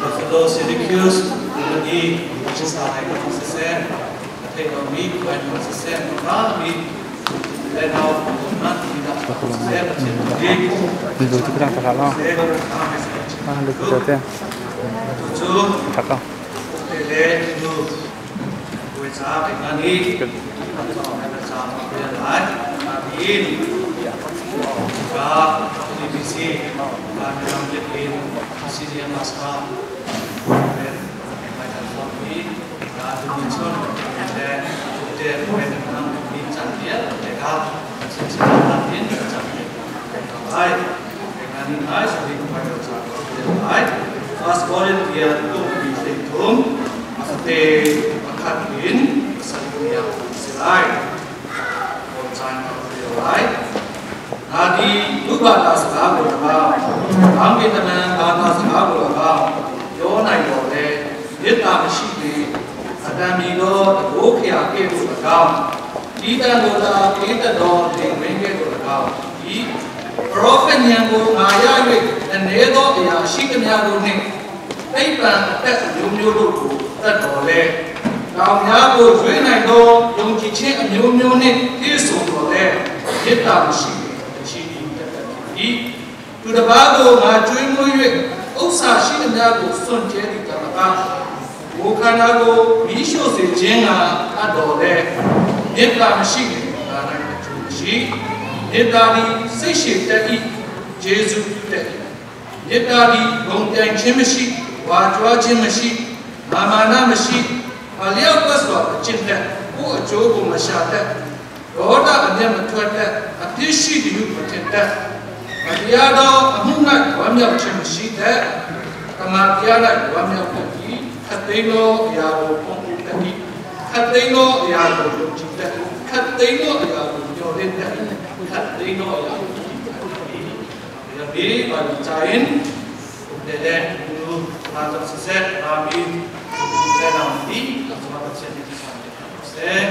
Buffalo, Syracuse, Albany, Rochester hai kan siseh, a thei lomi khuai kan siseh, rami lenau na ti dah siseh, Pathian cu le nu puai ca pe nga ni ca pe lai nain ka TBC ka ram in Senior Master mai kan fong hi ka tu chun le te puai nang mi chan dia te ka chin chin na in chan te lai nga ni ai sa ni puai ca pe lai First Corinthians 2 bi thei thum te pakhat in saluya silai kon chan lai nadi luba ta sa ko la ang ke tanan ba ta sa ko la yo nai ko leမေတ္တာမရှိလေအတန်မီသောတကိုးခရာကဲ့သို့၎င်းဤတန်ကိုသာဧတတော်လင်မင်းကဲ့သို့၎င်းဤပရောဖက်ဉာဏ်ကိုငါရ၍အနေသောအရာရှိသမျှတို့နှင့်သိပ္ပံအသက်မျိုးမျိုးတို့ကိုတတ်တော်လဲတောင်များကိုရွေးနိုင်သောယုံကြည်ခြင်းအမျိုးမျိုးနှင့်ပြည့်စုံတော်လဲမေတ္တာမရှိလေအချီးတက်တက်ဖြစ်၏သူတစ်ပါးကိုငါကျွေးမွေး၍ဥစ္စာရှိသမျှကိုစွန့်ကြဲသည့်တမကဘုခန္ဓာကိုမိရှုစေခြင်းကအတော်လဲမေတ္တာမရှိလေငါ၌အကျိုးမရှိမေတ္တာသည်စိတ်ရှိတတ်၏ဂျေဇုပြုတတ်၏မေတ္တာသည်ဂုံပြိုင်ခြင်းမရှိဝါကြွားခြင်းမရှိမာမာနမရှိအလျောက်ပတ်စွာအကျင့်တတ်ကိုယ်အကျိုးကိုမရှာတတ်ဒေါသအမျက်မထွက်တတ်အပြစ်ရှိသည်ဟုမထင်တတ်မတရားသောအမှု၌ဝမ်းမြောက်ခြင်းမရှိတတ်တမန်တရား၌ဝမ်းမြောက်တတ်၏ခတ်သိမ်းသောအရာကိုပုံပူတတ်၏ခတ်သိမ်းသောအရာကိုယုံကြည်တတ်ခတ်သိမ်းသောအရာကိုမျှော်လင့်တတ်ခတ်သိမ်းသောအရာကိုယုံကြည်တတ်၏ဒီပါဠိချင်တဲ့တဲ့လူမာတဆဆက်အာမီတဲ့နောင်ဒီသမာချက်ဒီဆောင်တဲ့ဆက်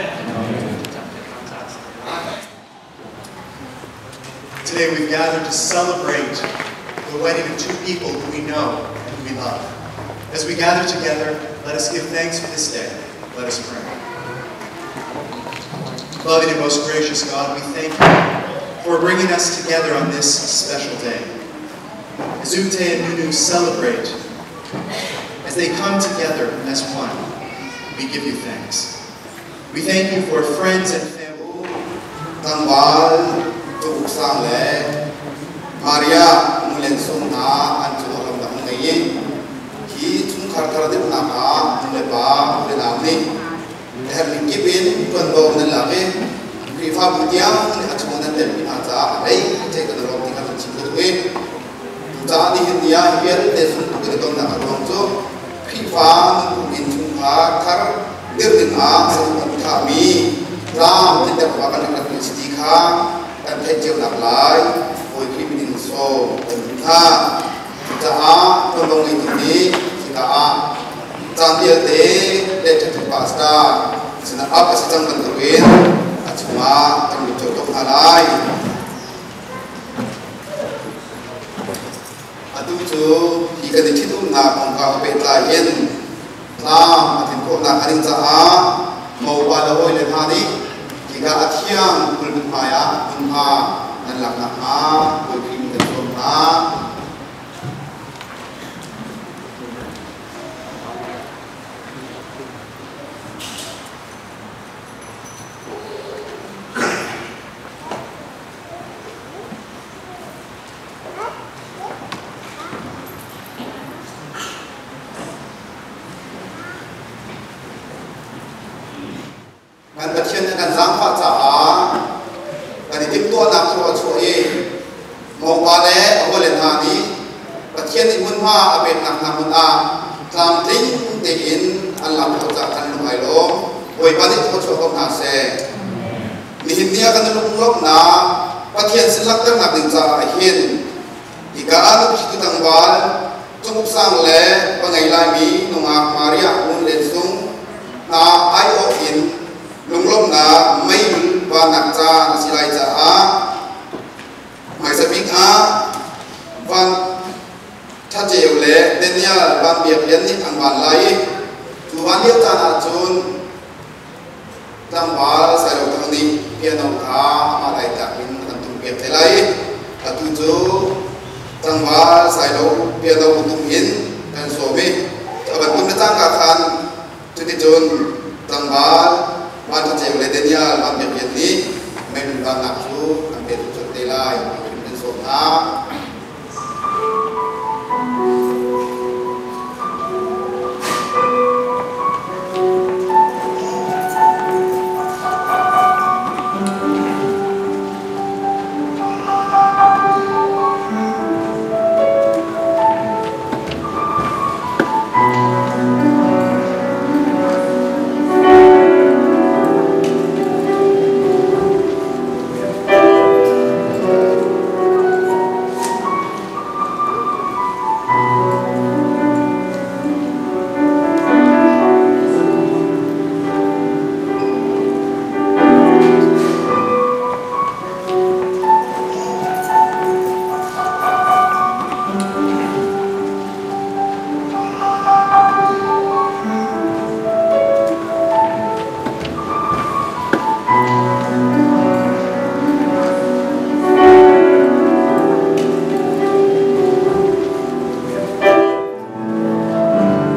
Today we've gathered to celebrate the wedding of two people who we know and who we love. As we gather together, let us give thanks for this day. Let us pray. Loving and most gracious God, we thank you for bringing us together on this special day. As Ute and Nunu celebrate, as they come together as one, we give you thanks. We thank you for friends and family. Tlangval tu sang le Maria mulen sung na an chu ram da ngai ye hi chung khar khar de na ka mule pa mule nam ni her ni ki bin ton bo nan la ke ri fa bu tiang ni a chung nan del na cha rei che ka ro ti ka chi ko we tu cha ni hin dia hi bian te sun tu ke ton na ka rong chu khi fa nu in chung kha khar dir din a sa tu tha mi ram tin te pa kan na ki si kha kan thai chiu nak lai oi khi min so kan tha cha a ton dong ni ni si ka a chan dia te le tha tu pa sta sina ap sa chang kan tuin a chunga kan lu chok tok lai atu chu hi kan thi tu na kong ka pe ta yen lam athin ko na aning cha a mo pa la hoi le tha ni ki ka athiang kul mun maya mun ha nan lak na ha koi khi mun som na กันประเทศกันสร้างภาษากันที่ตัวนักตัวช่วยมองว่าแล้วเอาเลนทานี้ประเทศที่มุนว่าเป็นนักนำมุนอาตามทิ้งตีอินอันหลับเขาจากกันลงไอโล Bawipa nih thluachuah ko hna seh. Nihin ni ah kan lunglawmhnak Pathian sin langhternak ding caah hin hika ah nupi tlangval Cunguk Sang le pangei laimi nungak Maria Ngun Len Sung hna aiawh in lunglawmhnak meilul vannak caan a si lai caah hmaisa bik ah Van Tha Ceu le Daniel Van Biak Lian nih an van lai i cu van lio caan ahcun tlangval Sailo Thang nih piano kha amah lai tlak in an tum piak te lai i atu cu tlangval Sailo piano tum in kan sawm i a van tum le cangka khan cuticun tlangval Van Tha Ceu le Daniel Van Biak Lian nih meilun vannak cu an pe colh te lai ti kan sawm hna.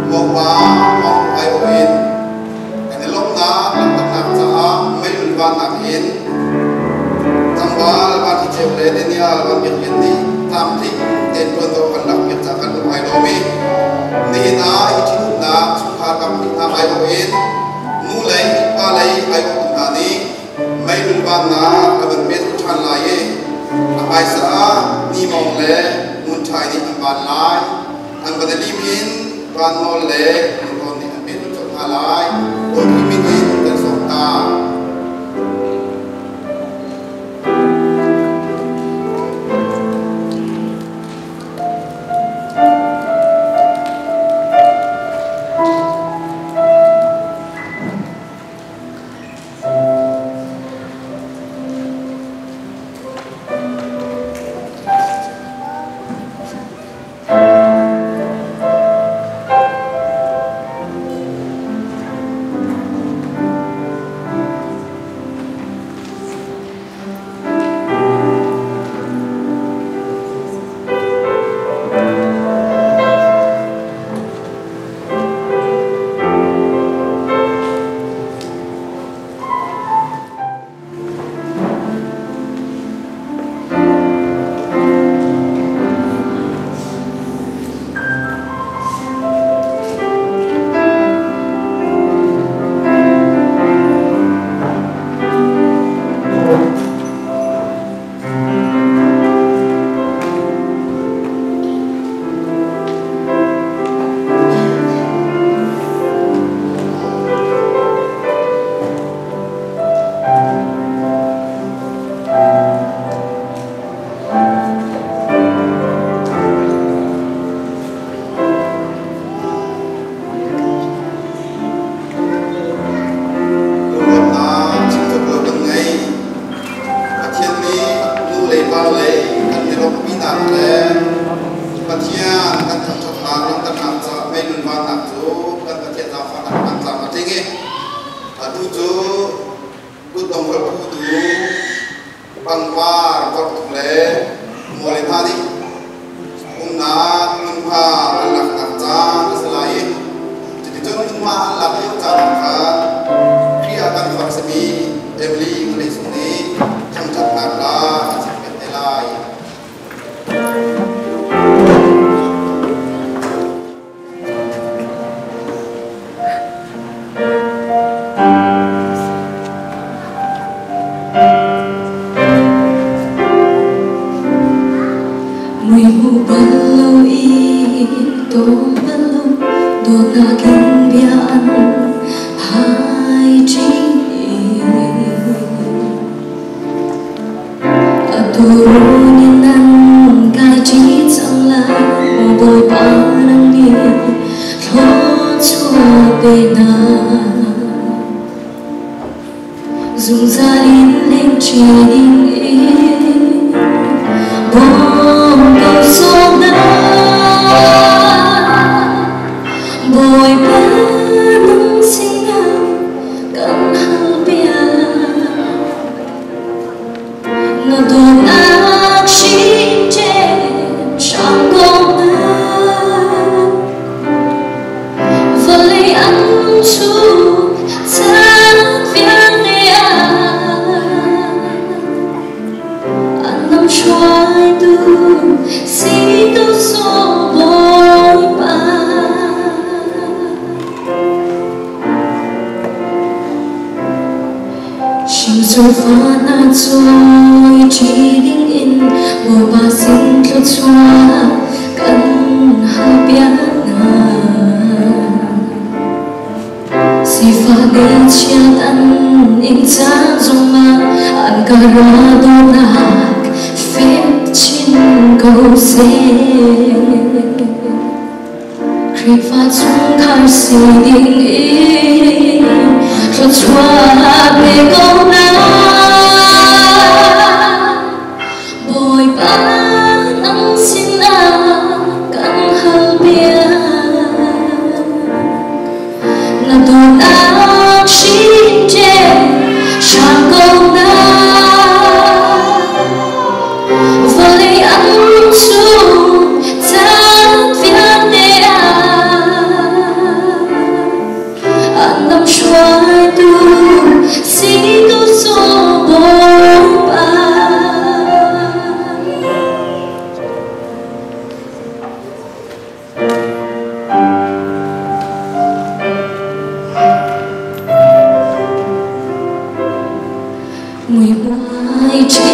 Mawpa mawng aiawh in an i lawmhnak langhternak caah meilun vannak in tlangval Van Ceu le Daniel Van Biak Lian nih tlamtling tein ṭuanvo kan lak piak caah kan lung ai lawm i nihin ah hi ṭhitumnak chungkhar kam hnih hna aiawh in nu lei pa lei aiawhtu hna nih meilun vannak a van pet ṭhan lai i a hmaisa ah Ni Mawng le Ngun Ṭhai nih an van lai. An van i lim in Van Nawl le Ngun Awn nih an pet colh hna lai. Bawi min in kan sawm hna. Lunglawmhnak chimcawk lo kan ngei. Pathian nih nu lei pa lei kan i lawmhpinak le Pathian kan thangṭhatnak langhternak caah meilun vannak cu kan Pathian zaangfahnak kan tlam a tling i atu cu kutdong ka phutu pangpar vorhtu le mual hna nih umnak hmunhma an laknak caan a si lai i cuticun hmunhma an lak lio caan ah khan Khrih ah kan far simi Emily Ngalei Sung nih thangṭhatnak hla an sak te lai. Mui hmu bal lo i tawng bal lo. na Zungzal in lengṭi ding in bawm ko sawm na Bawipa nang sinah kan hal piak Na dawtnak hrimṭem hram ko hna Vawlei an chung caan vialte ah an lamhruaitu si ko sawh Bawipa. Hringsurfa hna cawi ṭi dingin Bawipa sin thluachuah kan halpiak hna. Sifah ngeihchiat an ing caan zongah an ka ra dawtnak fek chin ko seh. Khrihfa chungkhar si ding in thluachuah pe ko hna. Bawipa nang sinah kan hal piak. Na dawtnak hrimṭem hram ko hna. Vawlei an chung caan vialte ah an lamhruaitu si ko sawh Bawipa. Muimuai ṭhi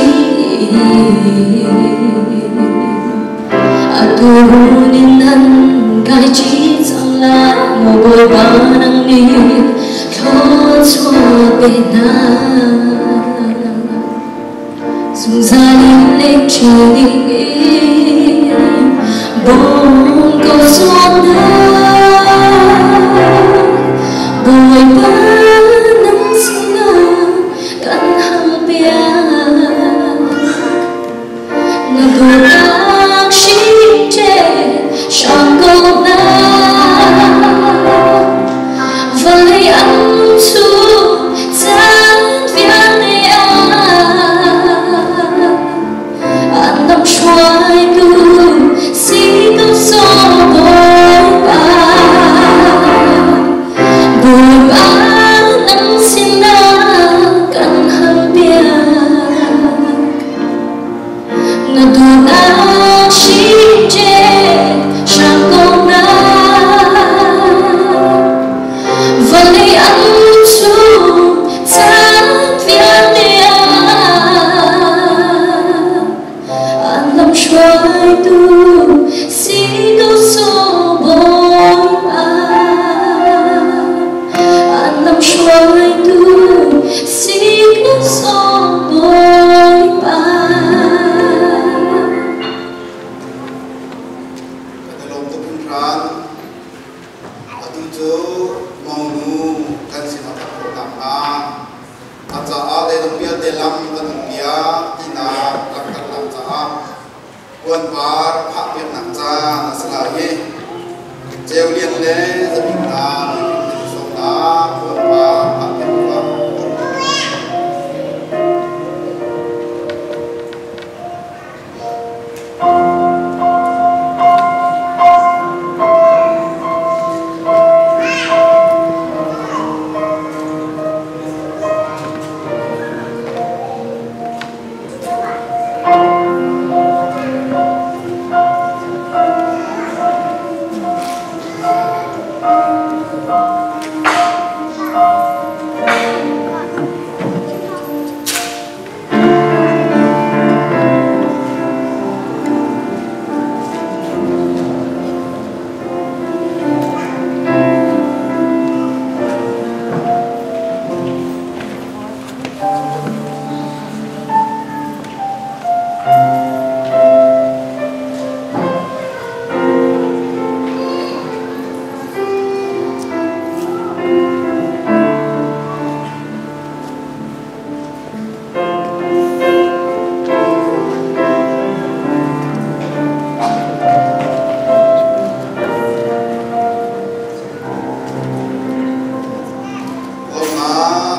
atu in nan kai ṭi cang lai maw Bawipa nang nih thluachuah pe hna. Zungzal in lengṭi ding in bawm ko zuam hna. Bawipa nang sinah kan hal piak. Na dawtnak hrimṭe hram ko hna. Vawlei an chung caan vialte ah an lamhruaitu si ko sawh Bawipa. Bawipa nang sinah kan hal piak. Na dawtnak hrimṭe hram ko hna. Vawlei an chung caan vialte ah an lamhruaitu si ko sawh Bawipa. An lamhruaitu si ko sawh Bawipa. Kan i lawm tuk hringhran. Atu cu monu kan sin a phak khawh nakhnga a caah leilung vialte lam kan um piak tinak langhternak caah puanpar phahpiaknak caan a si lai i Ceu Lian le Za Bik hna nan sawm hna puanpar phahpiak tuah.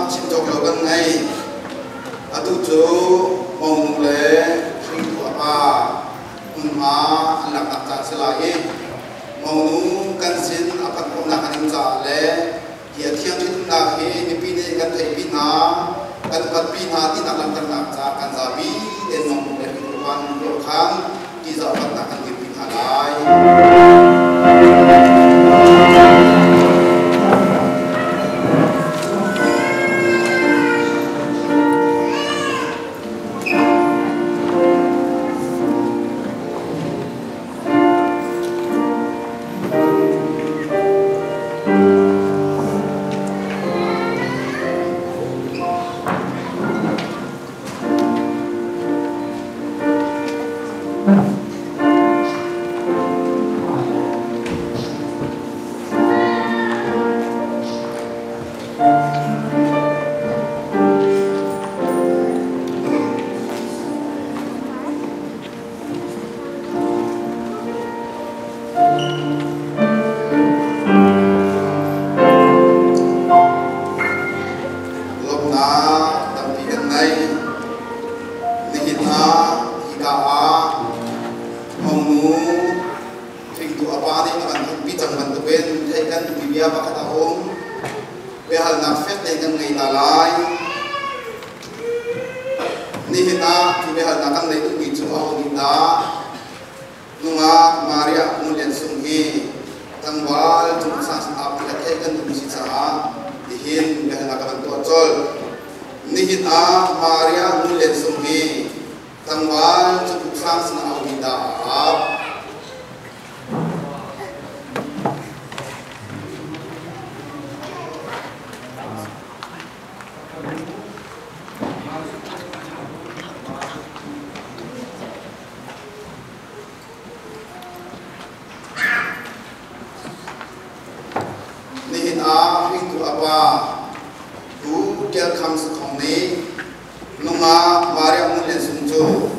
Chim cawk lo kan ngei. Atu cu monu le hringtu a pa hmunhma an laknak caan si lai i monu kan sin a phanh khawhnak ding caah le hi a thiang ṭhitumnak hi mipi nih kan theihpi hna, kan upatpi hna tinak langhternak caah kan zapi tein monu le hringtu pa nan ruah khan ṭihzah upatnak kan dirpi hna lai. Lawmhnak tampi kan ngei. Nihin ah hika ah monu hringtu a pa nih a kan thutpi cang bantukin theih kan duhmi bia pakhat a um. Biahalnak fek tein kan ngei ta lai. Nihin ah cu biahalnak kan neih duhmi cu aho nih dah nungak Maria Ngun Lian Sung hi tlangval cung sang sin ap ti a theih kan duhmi si caah nihin biahalnak ka van tuah colh. Nihin ah Maria Ngun Lian Sung hi tlangval cung sang sin aho nih dah a ap? Nihin ah hringtu a pa Pu Tial Kham Sakhong nih nungak Maria Ngun Lian Sung cu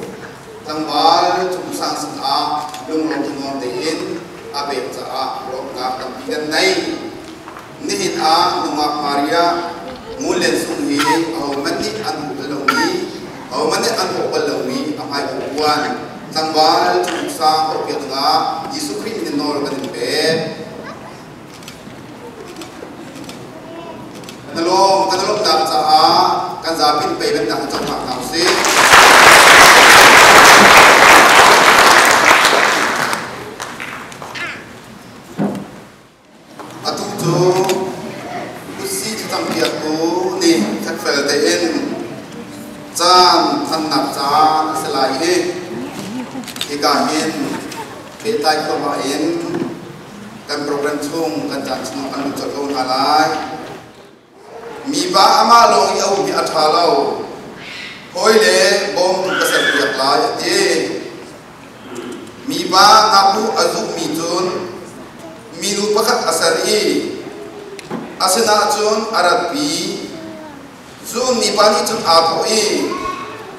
tlangval Cung Sang sinah lunglawm thanuam tein a pek caah lawmhnak tampi kan nei. Nihin ah nungak Maria Ngun Lian Sung hi ahohmanh nih an hmu bal lomi, ahohmanh nih an hawh bal lomi a hmai uan tlangval Cung Sang hawhpiak dingah Jesuh Khrih min in nawl kan in pek. Kan lawm, kan lawmhnak caah kan zapi in pei bannak in cohlang hna usih. Atu cu kutsi thlacampiaktu nih fekfel tein caan thannak caan a si lai i hika hin pehtlai thluahmah in kan program chung kan caan chung kan lut colh ko hna lai. Mipa amah lawng i a um hi a ṭha lo. Hawi le bawmtu ka serpiak lai a ti. Mipa ngaknu a zumhmi cun minu pakhat a ser i a sinah cun a ratpi. Cun mipa nih cun aa thawh i,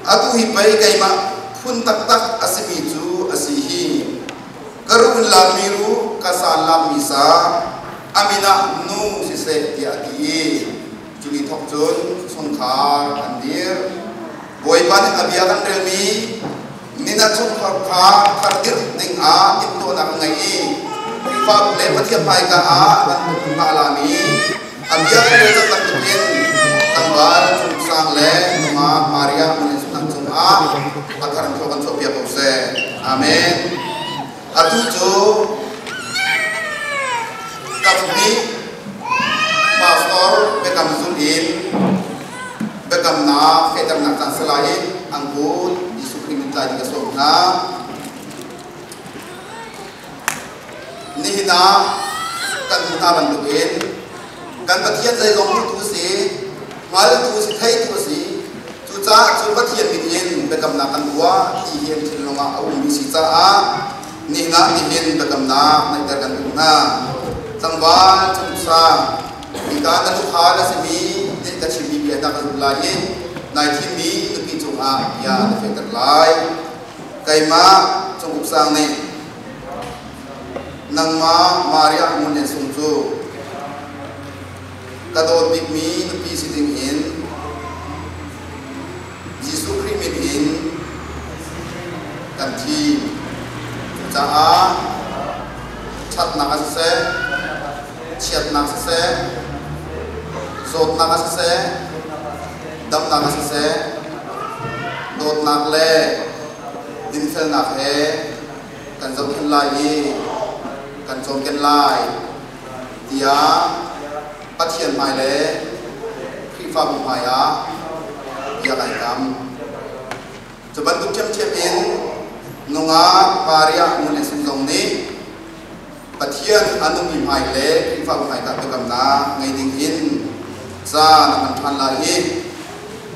Atu hi pei keimah phun taktak a simi cu a si hi. Ka ruh in lakmi ruh, ka sa lakmi sa, a min ah nu siseh tiah a ti i cu ni thawk cun chungkhar an dir. Bawipa nih a bia kan relmi min ah chungkhar kha thar dirh dingah timhtuahnak a ngei i Khrihfabu le Pathian hmaika ah an hna lami a bia kan rel cang bantukin tlangval Cung Sang le nungak Maria Ngun Sung cungah a thar in kan chuahpiak ko seh. Amen. Atu cu kaphnih pastor biakam zung in biakamnak fehternak caan salai in angkut Jesuh Khrih min tlai ding ka sawm hna. Nihin ah kan hmuh hna bantukin kan Pathian zeizong hmutu si, hngaltu si, theitu si. Cucaah cu Pathian min in biakamnak kan tuah ti hi an thinlung ah a ummi si caah nihin ah nihin biakamnak neihter kan duh hna. Tlangval cungsa hika na lukhal a simi nih ka chimmi bia hna ka zumh lai i nai thimmi nupi cungah bia na fehter lai. Keimah Cunguk Sang nih nangmah Maria Ngun Lian Sung cu ka dawt bikmi nupi si dingin kan thim. Cucaah ṭhatnak ah siseh, chiatnak siseh, zawtnak ah siseh, damnak ah siseh, dawtnak le dinfelnak he kan zohkhenh lai i kan cawmken lai tiah Pathian hmai le Khrihfabu hmai ah bia kai kam. Cu bantuk ṭhiamṭhiam in nungak Maria Ngun le Sung zong nih Pathian a nungmi hmai le Khrihfabu hmaika biakamnak ngei ding in ca na hman ṭhan lai i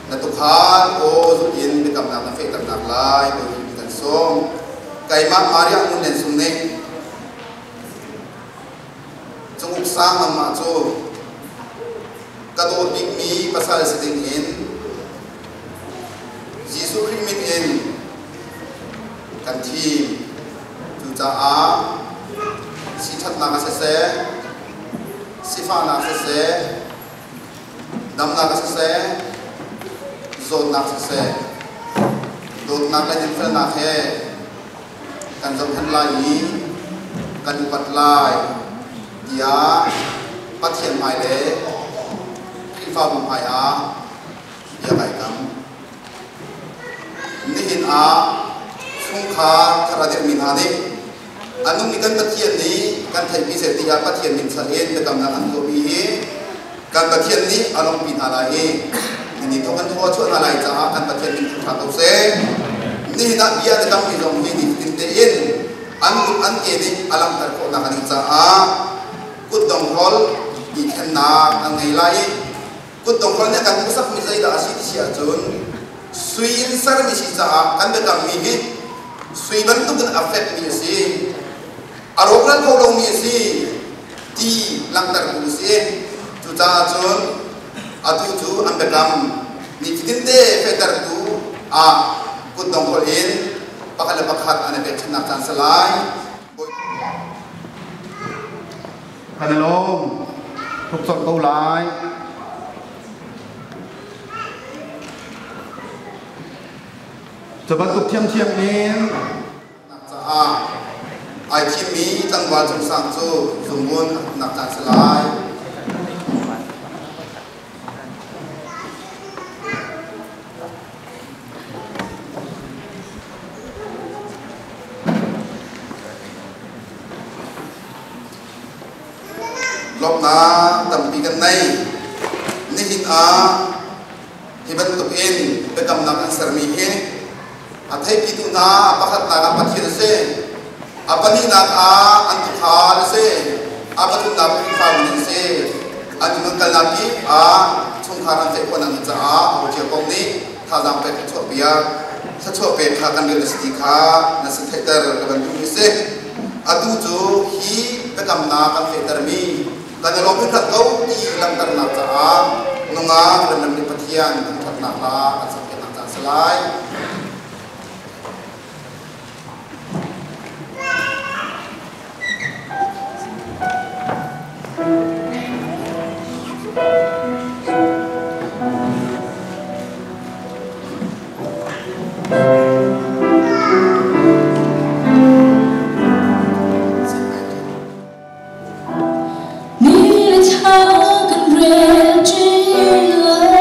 na tukhal aw zuk in biakamnak na fehternak lai Bawi kan sawm. Keimah Maria Ngun Len Sung nih Cunguk sang nangmah cu ka dawt bikmi pasal si ding in Jesuh Khrih min in kan thim. Cucaah siṭhatnak ah siseh, sifahnak siseh, damnak ah siseh, zawtnak siseh, dawtnak le dinfelnak he kan zohkhenh lai i kan upat lai tiah Pathian hmai le Khrihfabu hmai ah bia kai kam. Nihin ah chungkhar thar a dirhmi hna nih a nungmi kan Pathian nih kan theihmi seh tiah Pathian min sal in biakamnak an tuahmi hi kan Pathian nih a lawmhpi hna lai i ni thawk an thaw a chuah hna lai caah kan Pathian min ṭha ko seh. Nihin ah bia na kammi zong hi nifatin tein an kut an ke nih a langhter khawhnak a ding caah kutdonghrolh i thlennak an ngei lai i kutdonghrolh nih kan hmuhsakmi zeidah a si ti si ahcun sui in sermi si caah kan biakammi hi sui bantukin a fekmi a si a rawkral kho lomi a si ti langhtertu a si. Cucaah cun atu cu an biakam nifatinte fehtertu ah kutdonghrolh in pakhat le pakhat an i pekchanhnak caan si lai. Kan i lawm tuk colh ko lai. Cu bantuk thiamthiam in nak caah ai thimmi tlangval cungsang cu zungbun a hupnak caan si lai. Lawmhnak tampi kan nei. Nihin ah Hi bantuk in biakamnak an sermi hi a theipitu hna pakhatnak ah Pathian a si, a pahnihnak ah an tuukhal a si, a pathumnak Khrihfabu nih a si. An um kalnak kip ah chungkhar an feh khawhnak ding caah a cio kong nih thazaang pek thluachuah piak thluachuah pek kha kan rian a si ti kha na sin theihter ka van duhmi a si. Atu cu hi biakamnak kan fehtermi kan i lawm hringhran ko ti langhternak caah nungak remrem nih Pathian thangṭhatnak hla kan sakpiaknak caan si lai. Ni le thla kan rel ṭi lai.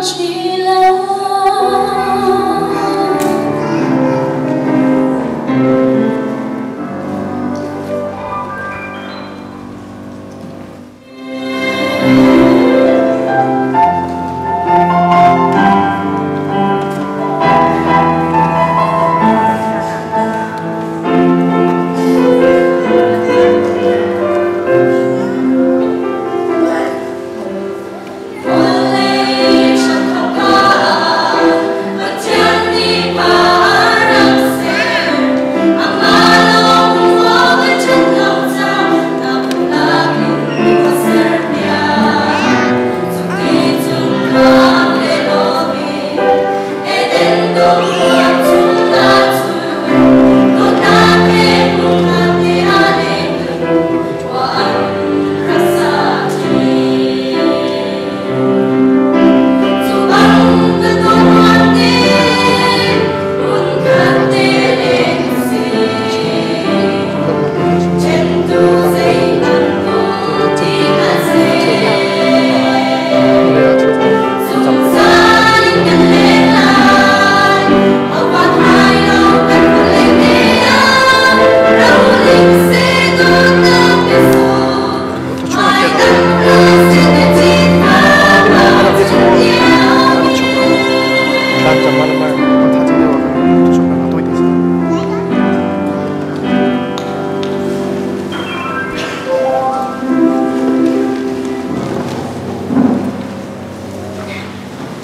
起来。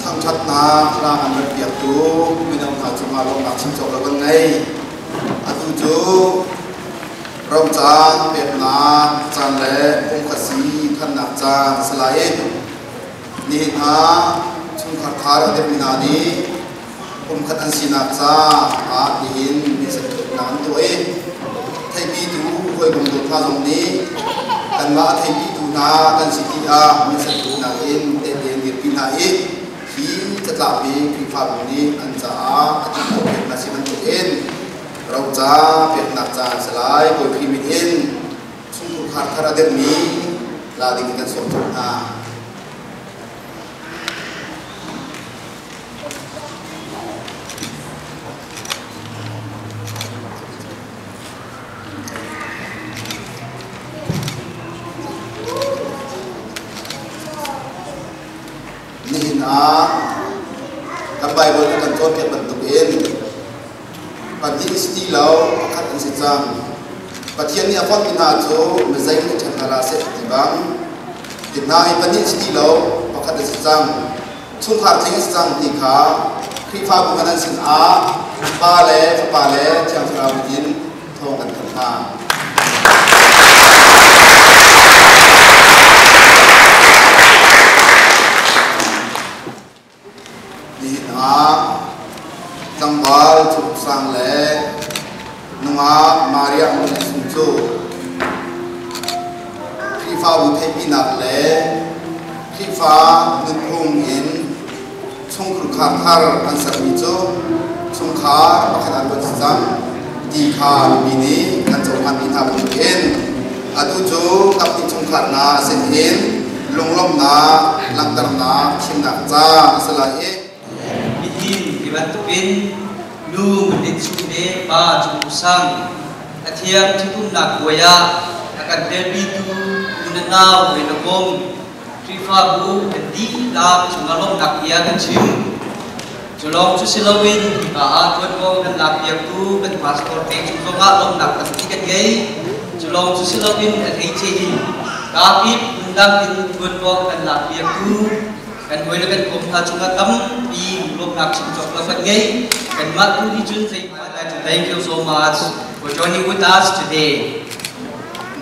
Thangṭhatnak hla an rat piaktu mino hna cungah lawmhnak chim cawk lo kan ngei. Atu cu ro caan peknak caan le pumkhat si thannak caan a si lai i nihin ah chungkhar thar a dirmi hna nih pumkhat an sinak caah nihin minsenthutnak an tuah i theipitu hawikom dawt hna zong nih kanmah a theipitu hna kan si tiah minsenthutnak in tehte an dirpi hna i hi catlap hi Khrihfabu nih an caah a ti khawh pek hna si bantukin roca peknak caan si lai. Bawi Khrih min in chungkhar thar a dirhmi la ding in kan sawm colh hna. Nihin ah kan Bible nih kan cawnpiak bantukin pahnih si ti lo, pakhat an si cang. Pathian nih a fonhmi hna cu mizei nih ṭhen hna hlah seh ti bang ti hna hi pahnih si ti lo, pakhat an si cang. Chungkhar tling an si cang ti kha Khrihfabu kan an sin ah Pa le Fapa le Thiang Thlarau min in thawng kan thanh hna. Nihin ah tlangval Cung Sang le nungak Maria Ngun Sung cu Khrihfabu theihpinak le Khrihfa nunphung in chungkhar thar an sermi cu chungkhar pakhat an ruat cang ti kha mipi nih kan cohlanmi hna bantukin atu cu kaphnih chungkhar hna sin in lunglawmhnak langhternak chimnak ca a si lai i Nihin ti bantukin nu Ngun Sung le pa Cung Sang a thiam ṭhitumnak puai ah a kan telpitu u na nau hawi le kom Khrihfabu kan dihlak cungah lawmhnak bia kan chim. Cu lawng cu si loin hika ah ṭuanvo kan lakpiaktu kan pastor te cung zongah lawmhnak tampi kan ngei. Cu lawng cu si loin a hleice in kapip phundang in ṭuanvo kan lakpiaktu kan hawi le kan kom hna cungah tampi lawmhnak chim cawk lo kan ngei. Kanmah tu nih cun zeihmanh. I'd like to thank you so much for joining with us today.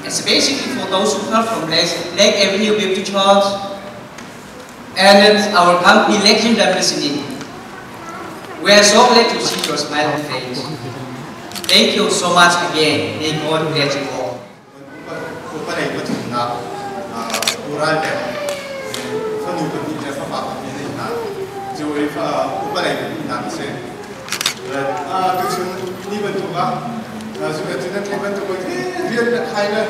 Especially for those who come from Lake Avenue Baptist Church and it's our company Legend Listening. We are so glad to see your smiling face. Thank you so much again. May God bless you all. Upa lei pathumnak Ural le fanu pahnih le fapa pahnih nei hna. Cu i upa lei pahnihnak a si. Tuchun ni bantuk ah cu nan theih bantuk rian le khai le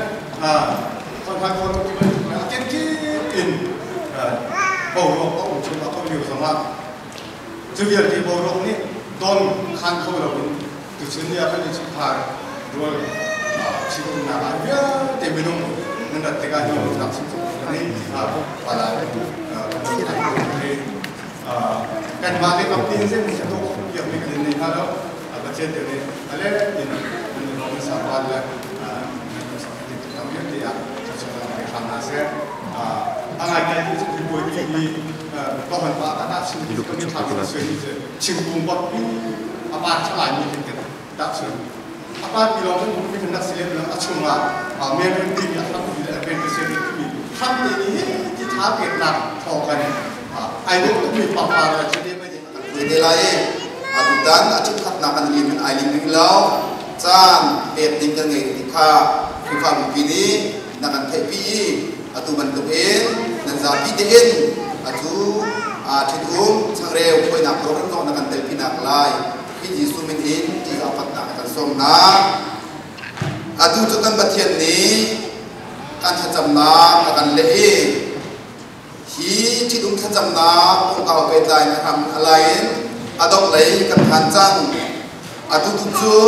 khon han khon ti bantuk le a kenkip in Boruak a um cuahmah ko lio zongah cu vialte boruak nih don khan kho loin tuchun ni ah kan innchungkhar rual ṭhitumnak ah vialte minung nan rat tikah nuamhnak chimchung kan nei ti kha palai kanmah le kam tiin zei a tuah piakmi kan in nei hna lo. Pathian te nih a let in nan lawm in sapal le nan sak vialte ah thluachuah pe hram hna seh. A ngaingai ti cu puai hi tohan pa ka dah chim ka mi thla ka sui ni cu thingkung bot pi a par thalai mi hin kan dah chim a par pi lawng kan mi kan dak si lem a chungah men ti mi a hram ti le a pen se ti mi hram te ni hi ti tha pek nak thawng kan ai dawh tuk mi pangpar la chu te mai Te lai i atutan a ṭhitkhatnak kan lim in ai lim rih lo. Caan pek ding kan ngei ti kha Khrihfabu pi nih na kan theihpi i atu bantukin nan zapi tein atu ṭhitum changreu khuainak program zong na kan telpinak lai Khrih Jesuh min in ṭihzah upatnak kan sawm hna. Atu cu kan Pathian nih kan thlacamnak a kan leh i hi ṭhitum thlacamnak kongkau pehtlai in hram a lai in a donghlei kan phan cang. Atu tu cu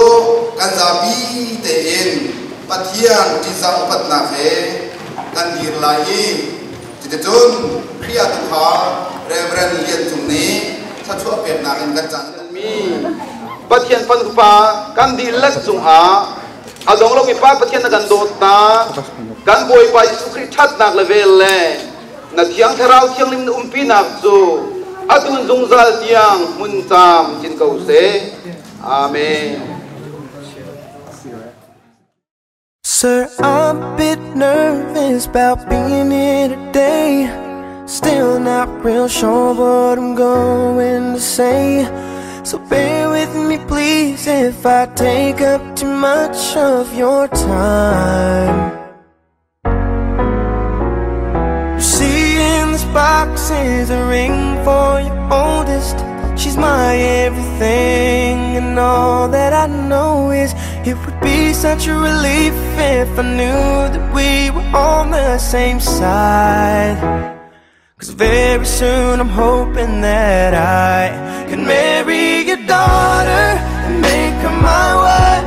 kan zapi tein Pathian ṭihzah upatnak he kan dir lai i cuticun Khrih ah tuukhal Reverend Lian Cung nih thluachuah peknak in kan caan mi Pathian Fapa kan dihlak cungah a dong lomi Pa Pathian na kan dawtnak, kan Bawipa Jesuh Khrih ṭhatnak le vel le na Thiang Thlarau Thianghlim na umpinak cu atun zungzal tiang hmun camcin ko seh. Amen. Sir, I'm a bit nervous about being here today. Still not real sure what I'm going to say. So bear with me, please, if I take up too much of your time. You see in this box is a ring for your oldest. She's my everything, and all that I know is it would be such a relief if I knew that we were on the same side. 'Cause very soon I'm hoping that I can marry your daughter and make her my wife.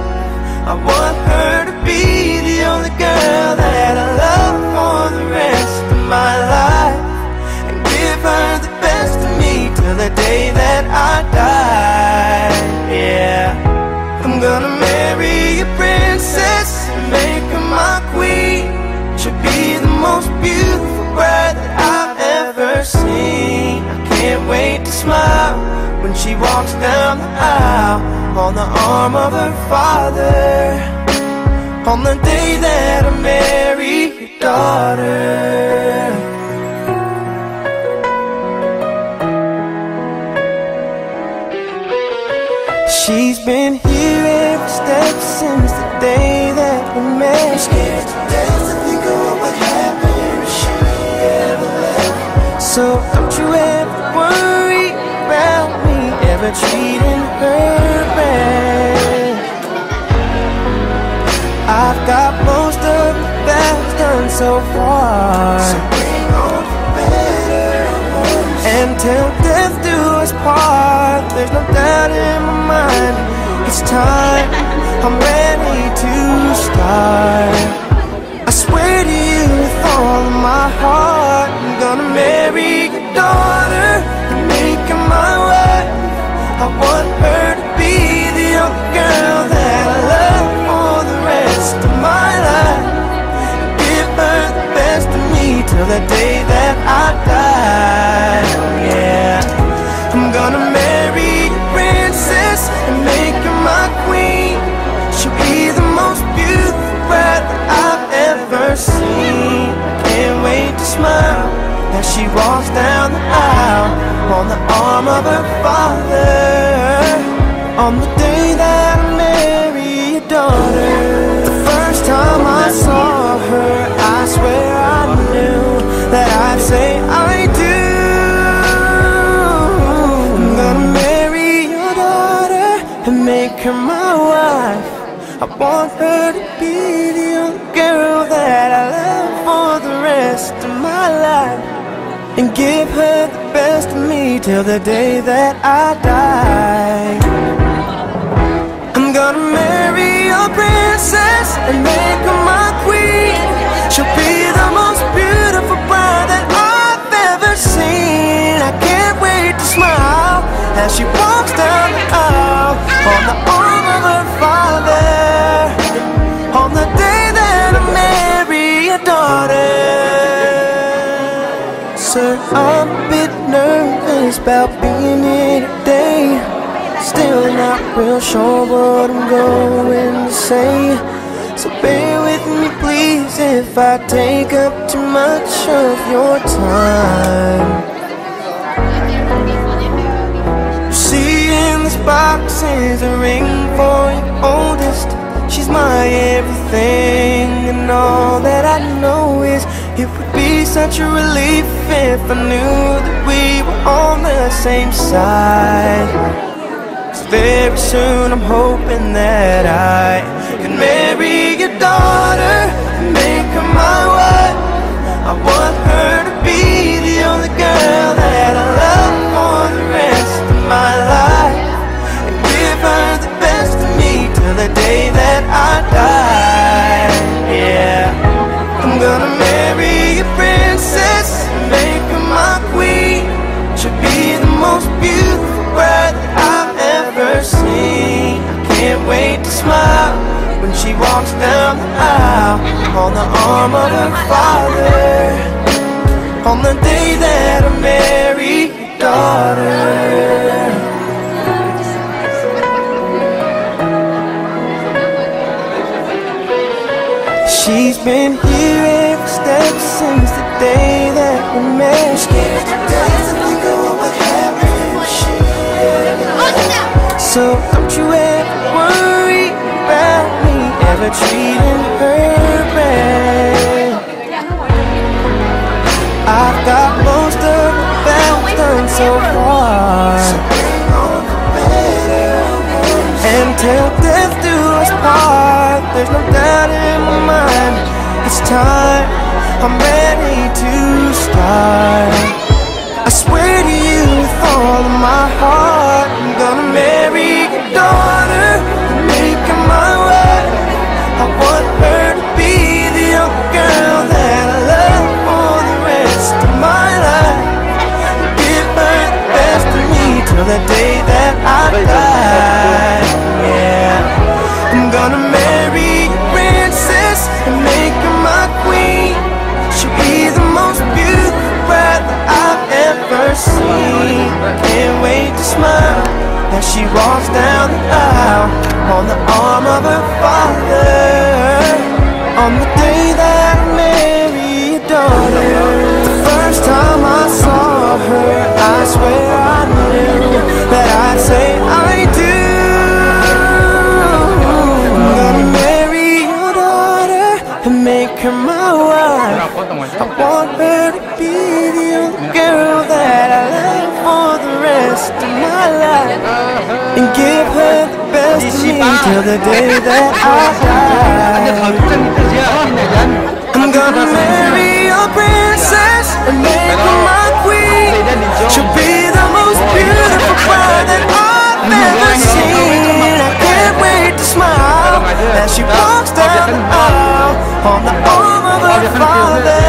I want her to be the only girl that I love for the rest of my life, and give her the best of me till the day that I die. Yeah, I'm gonna marry a princess and make her my queen. She'll be the most beautiful bride that I've ever seen. I can't wait to smile when she walks down the aisle on the arm of her father, on the day that I marry your daughter. She's been here every step since the day that we met. I'm scared to death to think of what would happen if she ever left. So don't you ever worry about me ever treating her bad. I've got most of the vows done so far. So bring on the better ones. And till death do us part, there's no doubt in my mind. It's time, I'm ready to start. I swear to you with all of my heart, I'm gonna marry your daughter and make her my wife. I want her to be the only girl that I love for the rest of my life. Give her the best of me till the day that I die. Yeah, I'm gonna marry a princess and make her my queen. She'll be the most beautiful bride that I've ever seen. Can't wait to smile as she walks down the aisle on the arm of her father, on the day that I marry your daughter. The first time I saw her, I swear I knew that I'd say I do. I'm gonna marry your daughter and make her my wife. I want her to be the only girl that I love for the rest of my life, and give her me till the day that I die. I'm gonna marry a princess and make her my queen. She'll be the most beautiful bride that I've ever seen. I can't wait to smile as she walks down the aisle on the arm of her father. On the day that I marry your daughter. Sir, I'm a bit nervous about being here today. Still not real sure what I'm going to say. So bear with me please if I take up too much of your time. You see in this box is a ring for your oldest. She's my everything, and all that I know is it would be such a relief if I knew that we were on the same side. So very soon I'm hoping that I can marry your daughter and make her my wife. I want her to be the only girl that I love for the rest of my life, and give her the best of me till the day that I die. Yeah, I'm gonna marry a princess and make her my queen. She'll be the most beautiful bride that I've ever seen. I can't wait to smile when she walks down the aisle on the arm of her father. On the day that I marry your daughter. She's been here every step since the day that we met. Scared to death to think of what would happen if she ever left. So don't you ever worry about me ever treating her bad. I've got most of the vows done so far. And till death do us part, there's no doubt in my mind. It's time, I'm ready to start. I swear to you with all of my heart, I'm gonna marry your daughter and make her my wife. I want her to be the only girl that I love for the rest of my life. Give her the best of me till the day that I die. Yeah, I'm gonna marry a princess and make her my queen. She'll be the most beautiful bride that I've ever seen. Can't wait to smile as she walks down the aisle on the arm of her father. On the day that I marry your daughter. The first time I saw her, I swear I knew that I'd say I do. I'm gonna marry your daughter and make her my wife. I want her to be the only girl that I love for the rest of my life, and give her the best of me till the day that I die. I'm gonna marry a princess and make her my queen. She'll be the most beautiful bride that I've ever seen. I can't wait to smile as she walks down the aisle on the arm of her father.